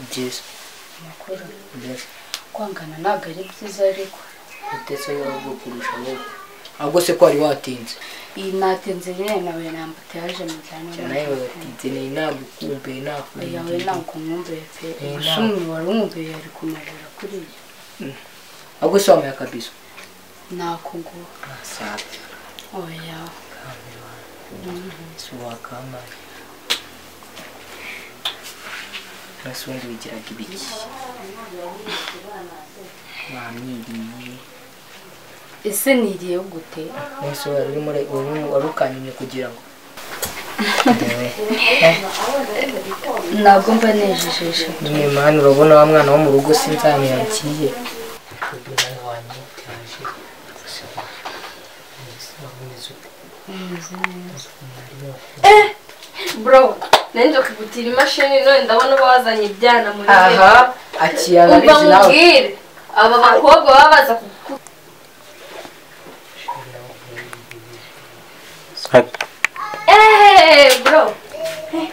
Byiza. Amakuru. Byiza. Kwangana ntabwo ari byiza ariko. Utetse ahubwo kurusha wowe. Ahubwo se ko wari watinze. Iyi natinze nyine nawe nambuteyaje mu cyane. Nawe watinze ni nagukumbuye nakumbuye. Yawe nakumbuye pe. Gusa umuntu wari umwumbuye yari kumarira kuriya. Ahubwo se wambaye akabizo. Nakuguha. Safi. Oya. Suwakama. Nasundi wigiraga ibiki. Wamwiriye. Ese niriye gute? Nese wari urimo warukanyumye kugira ngo. Ntabwo mba nejejeje. Nyine mani urabona wa mwana wo mu rugo sinzani yakiye. Bro, nanjye kugutira imashini none ndabona bazanye ibyana muri aha akiyana nawe. Ubwire aba bakobwa baba baza kuku bro,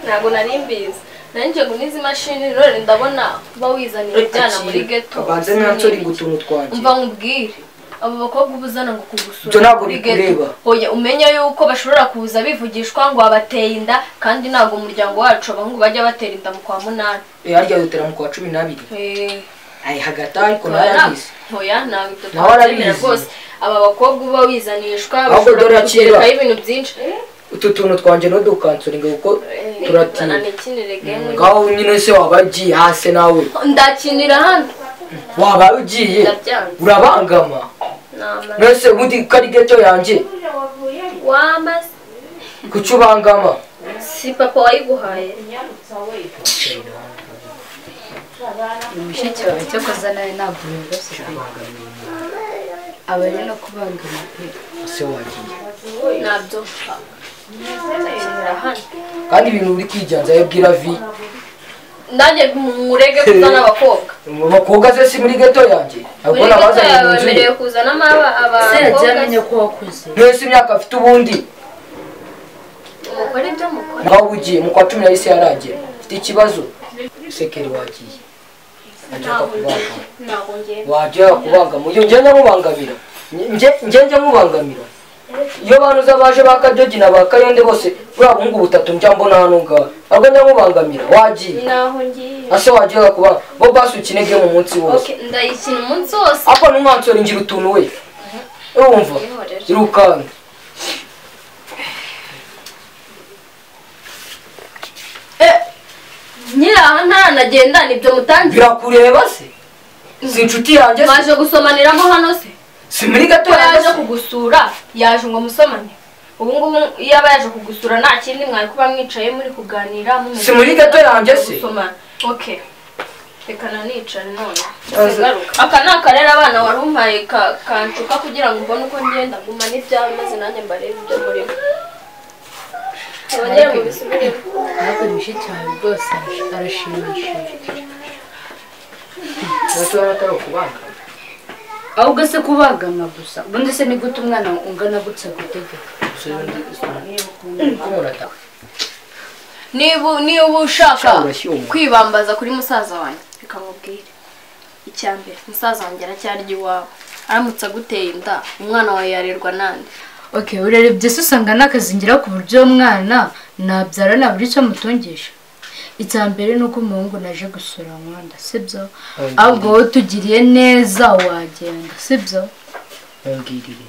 ntabwo nari mbizi. Nanjye ngo nizi mashini none ndabona bawizaniye ibyana muri ghetto. Abanze mwansori gutuntu twanjye. Umva nkubwire. Abo bakobwa ubuzana ngo kugusura ibyo ntabwo bikureba. Oya umenye yuko bashobora kuza bivugishwa ngo abateye inda kandi ntabwo umuryango wacu abahungu bajya batera inda mu kwa 8. Harya dutera mu kwa 12. Ai hagati ariko nawe arabizi. Oya ntabwo twabyemera rwose. Aba bakobwa uba wizanishwa bashobora kugerekaho ibintu byinshi. Utu tuntu twanje no dukansoringa kuko turatinda. Ngaho nyine se wabagiye hasi nawe. Ndakinira hano. Waba ugiye urabangama. Nese ubundi kari ghetto yanjye. Wamaze kucubangama. Si papa wayiguhaye. Mushiki wawe cyo koza nawe ntabwo yoroshye. Abari no kubangama pe. Se wagiye. Nabyo. Kandi ibintu uri kwijyanza yabwira vi. Nanjye murege kuzana abakobwa. Abakobwa se si muri ghetto yanjye. Ahubwo nabazanye mu nzu. Bemerewe kuzana abakobwa. Se yamenye ko wakuze. Nese imyaka afite ubundi. Umukore ibyo mukora. Ngaho ugiye mu kwa 10 yahise yarangira. Mfite ikibazo. Sekeri wagiye. Wagiye kubanga mu nge nyamubangamira. Nge nyamubangamira. Iyo bantu zabaje bakajogi na bakayonde bose urabungu butatu njya mbona hano ngaho. Ahubwo nyamubangamira wagiye. Naho ngiye. Ase wagiye kuba bo basukinege mu munsi wose. Okay, ndayikina umunsi wose. Ako numwansora ngira utuntu we. Urumva? Irukanga. Nyira ntaranagenda nibyo mutangiye. Birakureba se? Si inshuti yanjye se? Baje gusomaniramo hano se? Si muri gato yaje kugusura, yaje ngo musomane. Ubu ngubu iyo aba yaje kugusura nta kindi mwari kuba mwicaye muri kuganira mu. Si muri gato yanjye se? Okay. Reka nanicare none. Aka ni akarere abana wari umpaye kancuka kugira ngo mbone uko ngenda nguma n'ibyawe maze nanjye mbarebe ibyo murimo. Abongera mu bisubiremo. Ariko mushiki wawe rwose arashimishije. Ahubwo se kubagama gusa. Ubundi se ni gute umwana ungana gutse gutegeka? Niba ushaka kwibambaza kuri musaza wanjye reka nkubwire. Icyambere musaza wanjye aracyarya iwabo. Aramutse aguteye inda umwana wawe yarerwa nande? Okay, urerebye se usanga nakazingira ku buryo umwana nabyara nabura icyo mutungisha. Icyambere nuko umuhungu naje gusura nkunda, sibyo? Ahubwo wowe tugiriye neza wagenda, sibyo? Mbwirire.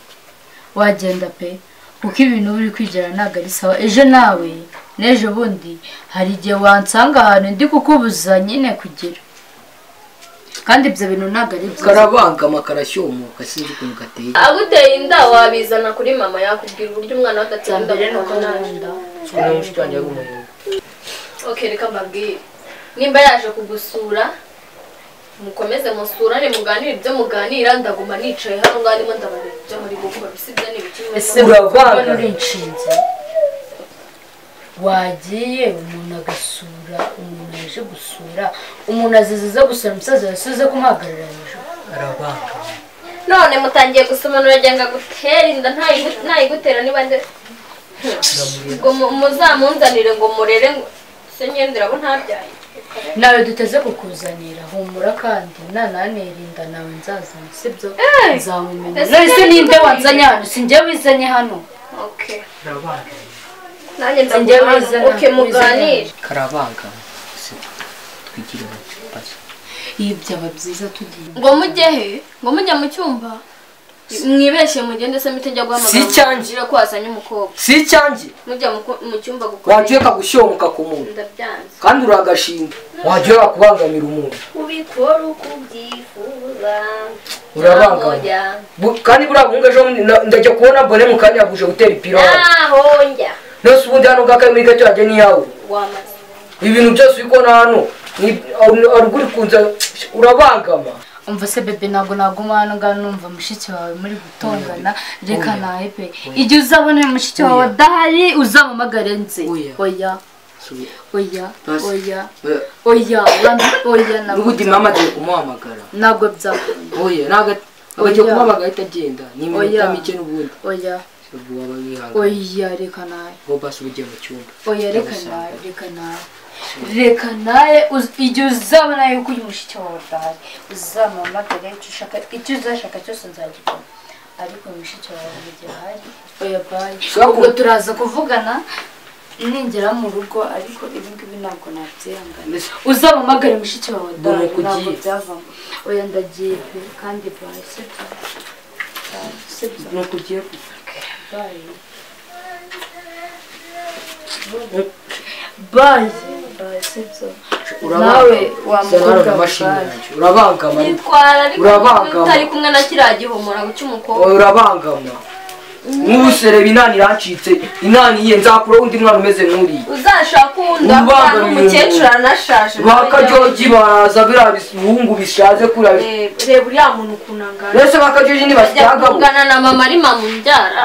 Wagenda pe, kuko ibintu uri kwigira ntabwo ari sawa. Ejo nawe n'ejo bundi hari igihe wansanga ahantu ndi kukubuza nyine kugira. Kandi ibyo bintu ntabwo ari byiza. Karabangama karashyumuka sinzi ukuntu gateye. Aguteye inda wabizana kuri mama yakubwira uburyo umwana we adatsinda nuko nkunda. Sikuno mushiki wanjye ari umuhungu. Okay, reka mbabwire. Nimba yaje kugusura mukomeze musurane muganire ibyo muganira ndaguma nicaye hano ngaho ndimo ndabareba ibyo muri gukora sibyo n'ibiki. Ese urabana uri inshinzi. Wagiye umuntu agasura umuntu yaje gusura umuntu aziziza gusura umusaza yasuze kumuhagarara hejuru. Arabanga. None mutangiye gusomana uragenga gutera inda ntayigutera niba nde ngo muzamunzanire ngo murere ngo se ngendera bo ntabyaye. Nawe duteze kukuzanira humura kandi nananerinda nawe nzazana sibyo nzamumenya. None se ninde wanzanye hano? Sinjye wizanye hano. Okay. Nanjye ndagura. Okay, muganire. Karabanga. Twigire mu cyumba. Iyo byaba byiza tugiye. Ngo mujye he? Ngo mujye mu cyumba? Mwibeshye mugende se mite njya guhamagara. Si cyanjye ko wazanye umukobwa. Si cyanjye. Mujya mu cyumba gukora. Wagiye kagushomuka ku muntu. Ndabyanze. Kandi uragashinga. Wagiye kubangamira umuntu. Ubikora uko ubyifuza. Urabangama. Kandi buriya buhungu ejo ndajya kubona mbone mu kanya buje gutera ipironi. Naho njya. Nose ubundi hano ngaka muri gato yanjye ni yawe. Wamaze. Ibintu byose ubikora hano ni aruguri kunza urabangama. Umva se bebe ntabwo naguma hano ngaho numva mushiki wawe muri gutongana reka nawe pe igihe uzabona mushiki wawe adahari uzamamagare nze. Oya oya oya oya oya n'ubundi mama agiye kumuhamagara ntabwo byakunda. Oya ntabwo agiye kumuhamagara ahita agenda ni iminota mike n'ubundi. Oya oya reka nawe ngo basi ugiye mu cyumba. Oya reka nawe reka nawe reka nawe igihe uzabona yuko uyu mushiki wawe adahari uzamuhamagare icyo uzashaka cyose nzagikora ariko mushiki wawe mu gihe ahari oya bayi ubwo turaza kuvugana ningera mu rugo ariko ibi ngibi ntabwo nabyihangana. Uzamuhamagare mushiki wawe adahari ntabwo byavamo. Oya ndagiye pe kandi bayi sibyo sibyo nuko ugiye bayi bayi bayi sibyo nawe wa mukobwa urabangama urabangama utari kumwe na kiriya gihomora cy'umukobwa urabangama nk'ubuserebe inani iracitse inani ye nzakura undi mwana umeze nk'uriya uzashaka undi umukecuru aranashaje bakajogi baraza biriya bihungu bishaje kuriya reba uriya muntu ukuntu angana mbese bakajogi ntibasyagamo kungana na mama ari mama umbyara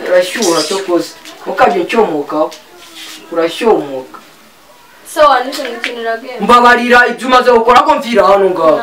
urashyuha cyokoze ukajya ucyomokaho urasyomoka Se wanije gukinira game. Mbabarira ibyo umaze gukora ko mvira hano ngaho.